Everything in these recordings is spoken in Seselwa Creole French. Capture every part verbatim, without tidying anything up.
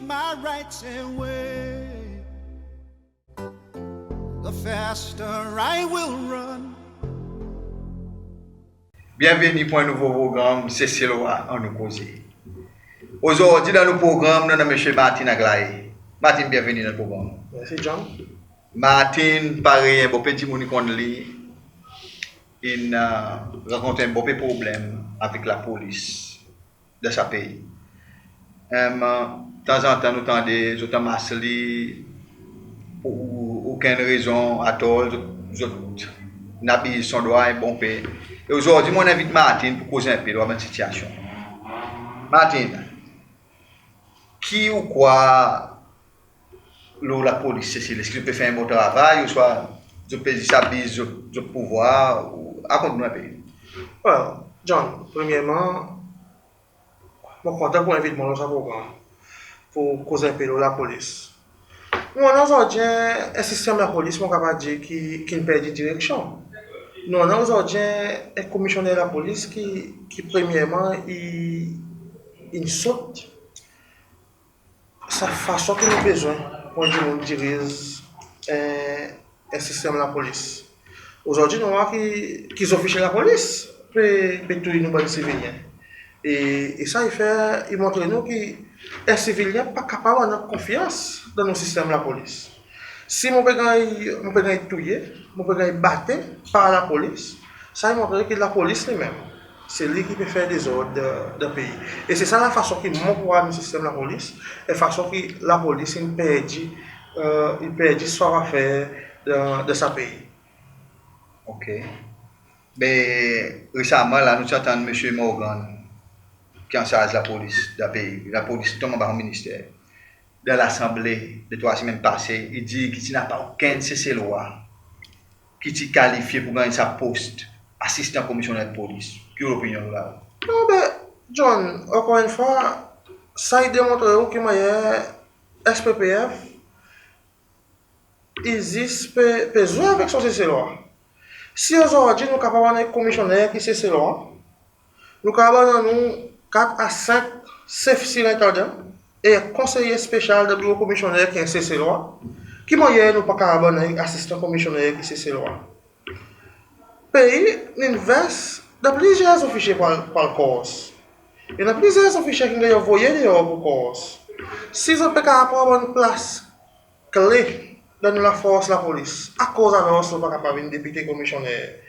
My rights away, the faster I will run. Byenveni pour en nouvo progranm Seselwa Annou Koze. Ozordi dan nou progranm nou annan Msye Martin Aglae. Martin, byenveni dan progranm. Mersi John. Martin, parey en bon pe dimoun i konn li, in rankontre en bon pe problenm avek lapolis dan sa pei. Tanzantan nou tande zot anmas li pour okenn rezon at all, zot, zot in abiz son drwa en bon pe. E ozordi mon anvi envit Martin pour koz en pe lo sa bann sitiasyon. Martin, ki ou krwar lo lapolis Sesel? Eski zot pe fer en bon travay ouswa zot pe zis abiz zot, zot pouvwar? Ou rakont nou en pe. Well, John, premyerman, mon kontan pour envit mwan lo sa progranm pour koz en pe lo lapolis. Nou annan ozordi en, en sistenm lapolis, mon kapab dir ki, ki'n perdi direksyon. Nou annan ozordi en, en komisyoner lapolis ki, ki premyerman i, in sot sa fason ki nou bezwen pour en dimoun diriz en, en sistenm lapolis. Ozordi nou war ki, ki zofisye lapolis pe, pe touy nou bann sivilyen. E, e sa i fer, i montre nou ki en sivilyen pa kapab annan konfyans dan nou sistenm lapolis. Si mon pe ganny, mon pe ganny touye, mon pe ganny bate par lapolis, sa i montre ki lapolis li menm, se li ki pe fer dezord dan, dan pei. E se sa lafason ki mon krwar nou sistenm lapolis, e fason ki lapolis in perdi, in perdi swafafer dan, dan sa pei. OK. Be resaman la nou ti antann Msye Morgan ki ansarz lapolis dan pei, lapolis tonm anba son minister. Dan Lasanble de trwa semenn pase, i dir ki ti napa okenn Seselwa ki ti kalifye pour ganny sa post asistan komisyoner polis. Ki ou lopinyon la? Non, be John, ankor en fwa, sa i demontre ou ki mannyer S P P F i zis pe, pe zwe avek son Seselwa. Si ozordi nou kapab annan en komisyoner ki Seselwa, nou kapab annan nou kat a senk sef sirentandan e konseye spesyal dan biro komisyoner ki en Seselwa, ki mannyer nou pa kapab annan en asistan komisyoner ki Seselwa? Pei in envestir dan plizyer zofisye par, par Corse. I annan plizyer zofisye ki'n ganny anvoye deor par Corse. Si zot pe kapab pran bann plas kle dan nou lafors lapolis, akoz alor zot pa kapab vin depite komisyoner?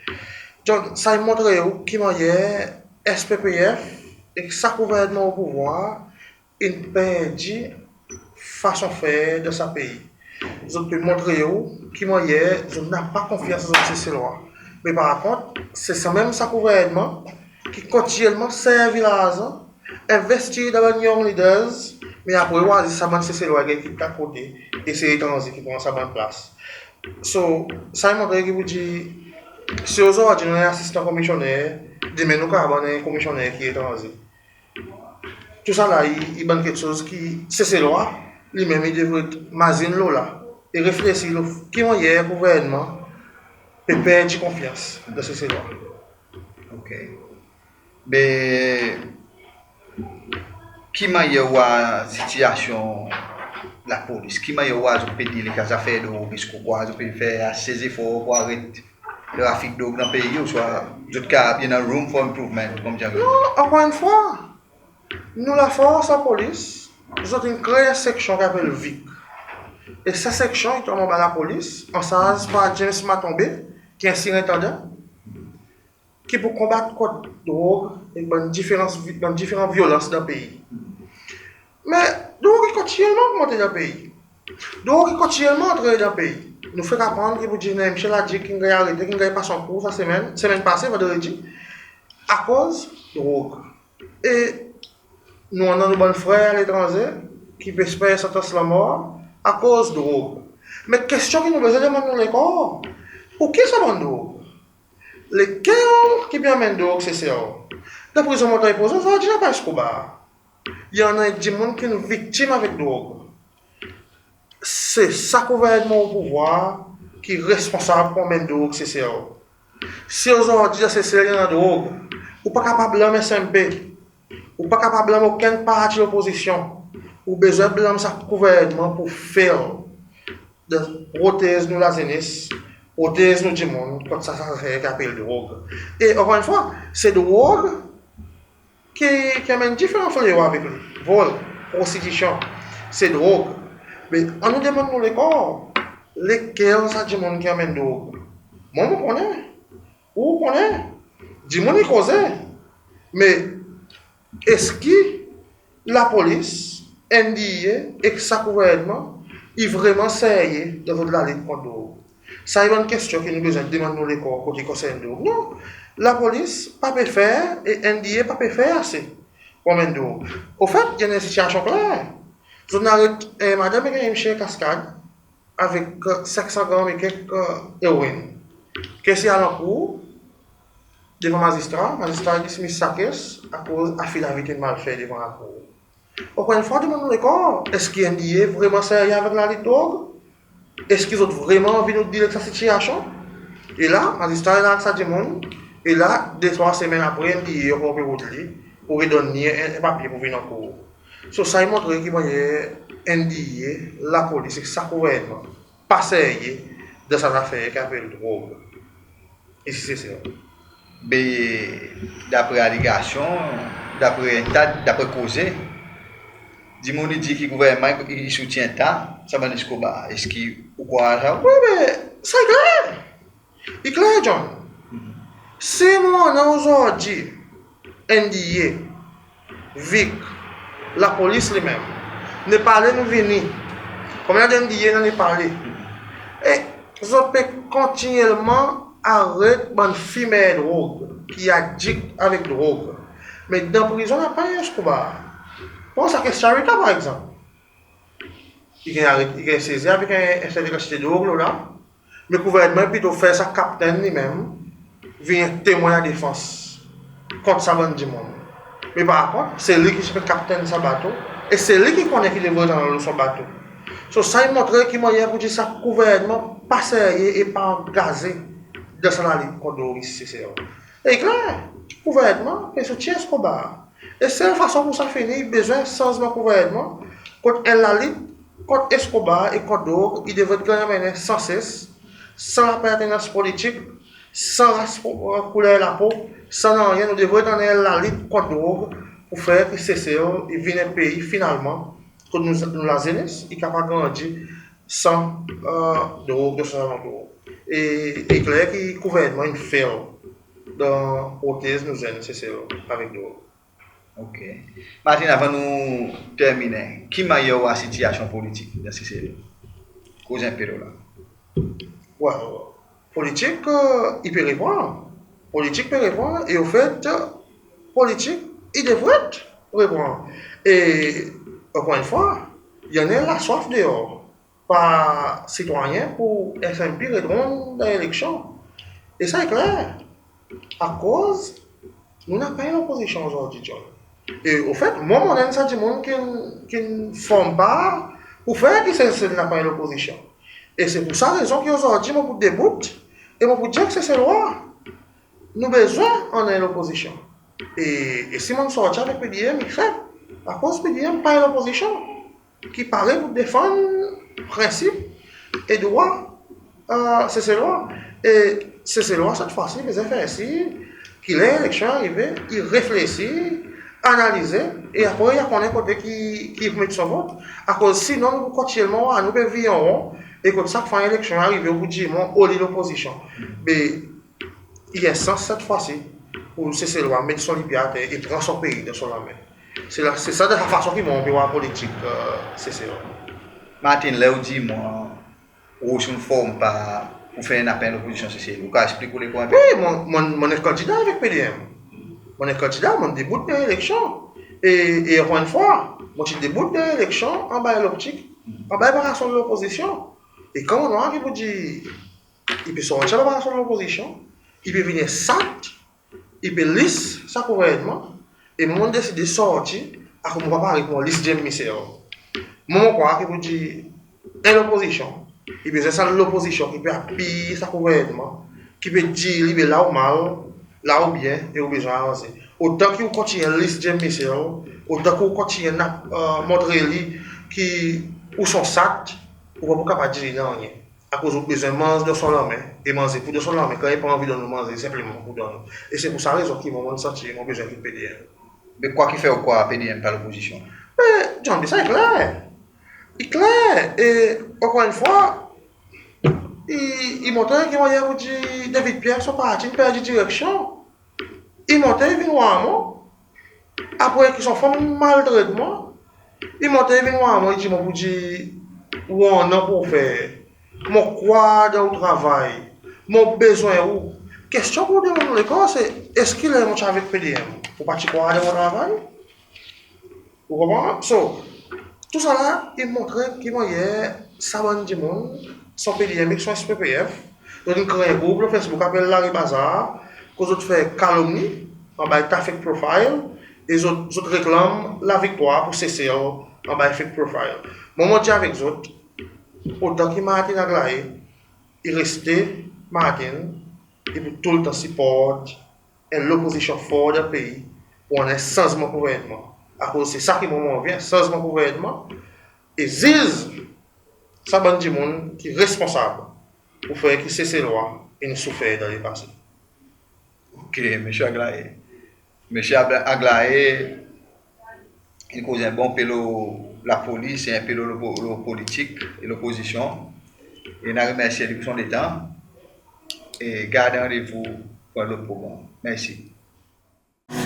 Donk sa i montre ou ki mannyer S P P F ek sa gouvernman o pouvwar in perdi fason fer dan sa pei. Zot pe montre ou ki mannyer zot napa konfyans dan zot Seselwa. Me par kont, se sanmenm sa gouvernman ki kontinyelman servi larzan, envestir dan bann young leaders, me apre ou war zis sa bann Seselwa i ganny kit lakote e se etranze ki pran sa bann plas. So, sa i montre ki pour dir, si ozordi nou annan en asistan komisyoner, demen nou kapab annan en komisyoner ki etranze. Tousala i, i bann keksoz ki Seselwa li menm i devret mazin lo la e reflesir lo ki mannyer gouvernman pe perdi konfyans dan Seselwa. OK. Be ki mannyer ou war sitiasyon lapolis? Ki mannyer ou war zot pe dil ek sa zafer drog? Eski ou krwar zot pe fer ase zefor pour aret trafik drog dan pei, ouswa zot kapab, i annan room for improvement, konman dir? Non, ankor en fwa, nou lafors lapolis, zot in kree en seksyon ki apel VIC. E sa seksyon i tonm anba lapolis, ansarz par James Matombe, ki en sirentandan, ki pour konbat kont drog ek bann diferan, bann diferan vyolans dan pei. Me drog i kontinyelman ogmante dan pei. Drog i kontinyelman antre dan pei. Nou fek aprann ki pour dir annan en msye La Digue ki'n ganny arete, ki'n ganny pas ankour sa semenn, semenn pase, vandredi, akoz drog. E nou annan nou bann frer aletranze ki pe esper santans lanmor akoz drog. Me kestyon ki nou bezwen demann nou lekor, pour ki sa bann drog? Lekel ki pe anmenn drog Sesel? Dan prizon Montagne Posée, ozordi napa Escobar. I annan dimoun ki'n viktim avek drog. Se sa gouvernman o pouvwar ki responsab pour anmenn drog Sesel. Si ozordi dan Sesel i annan drog, ou pa kapab blanm S N P, ou pa kapab blanm okenn parti lopozisyon. ou bezwen blanm sa gouvernman pour fail de protez nou lazenes, protez nou dimoun kont sa zafer ki apel drog. E ankor enn fwa, se drog ki, ki anmenn diferan fleo avek li. Vol, prostitisyon, se drog. Me annou demann nou lekor, lekel sa dimoun ki anmenn drog? Mwan mon konnen, ou konnen, dimoun i koze. Me eski lapolis, N D E A ek sa gouvernman i vreman serye dan zot lalit kont drog? Sa i bann kestyon ki nou bezwen demann nou lekor kote konsern drog. Non, lapolis pa pe fer e N D E A pa pe fer ase pour anmenn drog. Ofet, i annan en sitiyasyon kler. Zot in aret en madanm ek en msye Cascade avek senk san gram e kek eroin. Kes i al ankour devan mazistra, mazistra i dismiss sa kes akoz afidavit in mal fer devan lakour. Ankor enn fwa, demann nou lekor, eski N D E A vreman serye avek lalit drog? Eski zot vreman anvi nou dil ek sa sitiyasyon? E la, mazistra i la ek sa dimoun, e la, de trwa semenn apre, N D E A ankor pe rod li pour redonn li en, en papye pour vin ankour. So, sa i montre ki mannyer N D E A, lapolis ek sa gouvernman pa serye dan sa zafer ki apel drog isi Sesel. Be, dapre alegasyon, dapre en ta, dapre koze, dimoun i dir ki gouvernman i, i soutyen ta sa bann eskobar. Eski ou krwar sa? Wi, be, sa i kler. I kler, John. Si mon annan ozordi N D E A, Vic, lapolis li menm, Nepale in vini. Konbyen N D E A i annan Nepale? E zot pe kontinyelman aret bann fimer drog ki adikt avek drog. Me dan prizon napa en eskobar. Pran sa kes Charita, par egzanp. I ganny aret, i ganny sezi avek en, en serten kantite drog lo la. Me gouvernman i plito fer sa kaptenn li menm vin en temwen a defans kont sa bann dimoun. Me par kont, se li ki ti pe kaptenn sa bato, e se li ki konnen ki devret annan lo son bato. So, sa i montre ki mannyer pour dir sa gouvernman pa serye e pa angaze dan sa lalit kont drog isi Sesel. E kler, gouvernman pe soutyen eskobar. E sel fason pour sa fini, i bezwen sanzman gouvernman, kot en lalit kont eskobar e kont drog i devret ganny anmennen san ses, san lapartenans politik, san ras, kouler lapo, san nanryen. Nou devret annan en lalit kont drog pour fer ki Sesel i vin en pei finalman kot nou, nou lazenes i kapab grandi san, e, drog dan son alantour. E, e kler ki gouvernman in fail dan protez nou zenn Sesel avek drog. OK. Martin, avan nou terminen, ki mannyer ou war sitiyasyon politik dan Sesel? Koz en pe lo la. Well, politik, e, i pe repran. Politik pe repran, e anfet, politik i devret repran. E, ankor enn fwa, i annan laswaf deor par sitwayen pour S N P retounen dan eleksyon. E sa i kler, akoz nou napa en lopozisyon ozordi, John. E anfet, mwan mon enn sa dimoun ki'n, ki'n form par pour fer ki Sesel napa en lopozisyon. E se pour sa rezon ki ozordi mon pou debout e mon pou dir ek Seselwa, nou bezwen annan en lopozisyon. E, e si mon'n sorti avek P D M, i fer akoz P D M pa en lopozisyon ki pare pour defann prensip e drwa, e, Seselwa. E Seselwa, set fwa si, bezwen fer sir ki ler eleksyon arive, i reflesir, analize, e apre i a konnen kote ki, ki pou met son vot. Akoz sinon, nou pou kontinyelman war nou pe vir an ron, e kot sak fwa eleksyon arive, ou pou dir mwan, oli lopozisyon. Me i en sans set fwa si pour Seselwa met son lipye ater e pran son pei dan son lanmen. Se la, se sa, dan sa fason ki mwan mon pe war politik, e, Sesel. Martin, ler ou dir mwan, ou osi ou'n form par pour fer napa en lopozisyon Sesel. Ou kapab eksplik ou lekor en pe? Wi, mon, mon, mon en kandida avek P D M. Mon en kandida, mon debout dan eleksyon. E, e ankor enn fwa, mon ti debout dan eleksyon anba en loptik, anba en fason lopozisyon. E kan mon war ki pour dir i pe sorti anba fason lopozisyon, i pe vin sat, i pe lis sa gouvernman, e mwan mon deside sorti, akoz mon pa pare pour lis Jim Michel. Mwan mon krwar ki pour dir en lopozisyon, i bezwen sa lopozisyon ki pe apiy sa gouvernman, ki pe dir li be la ou mal, la ou byen, e ou bezwen avanse. Otan ki ou kontinyen lis James Michel, otan ki ou kontinyen montre li ki ou son sat, ou pa pou kapab dir li nanryen. Akoz ou bezwen manz dan son lanmen, e manze pou dan son lanmen, kan i pa anvi donn ou manze, senpleman pou donn ou. E se pour sa rezon ki mwan mon santi mon bezwen kit PDM. Me kwa ki fer ou krwar PDM pa lopozisyon? Me John, sa i kler. I kler. E ankor enn fwa, i, i montre ki mannyer pour dir David Pierre son parti in perdi direksyon. I monte i vin war mwan. Apre ki son fanm maltret mwan, i monte i vin war mwan, i dir mwan pour dir ou annan pour fer. Mon krwar dan ou travay. Mon bezwen ou. Kestyon pour demann ou lekor se, eski ler mon ti avek PDM, ou pa ti krwar dan mon travay? Ou konpran? So, tousala i montre ki mannyer sa bann dimoun, son PDM ek son SPPF, zot in kree en group lo Facebook apel Laribazar, kot zot fer kalomni anba en ta fake profile, e zot, zot reklanm laviktwar pour Sesel anba en fake profile. Mwan mon dir avek zot, otan ki Martin Aglae i reste Martin, i pou toultan siport en lopozisyon for dan pei pour annan en sanzman gouvernman. Akoz se sa ki mwan mon anvi, en sanzman gouvernman, e ziz sa bann dimoun ki responsab pour fer ki Seselwa in soufer dan lepase. Ok, Msye Aglae. Msye Aglae in koz en bon pe lo lapolis, en pe lo, lo, lo politik e lopozisyon. E nou remersye li pour son letan. E gard randevou pour en lot progranm. Mersi.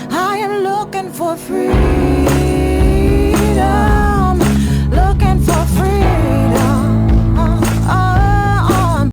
I am looking for freedom.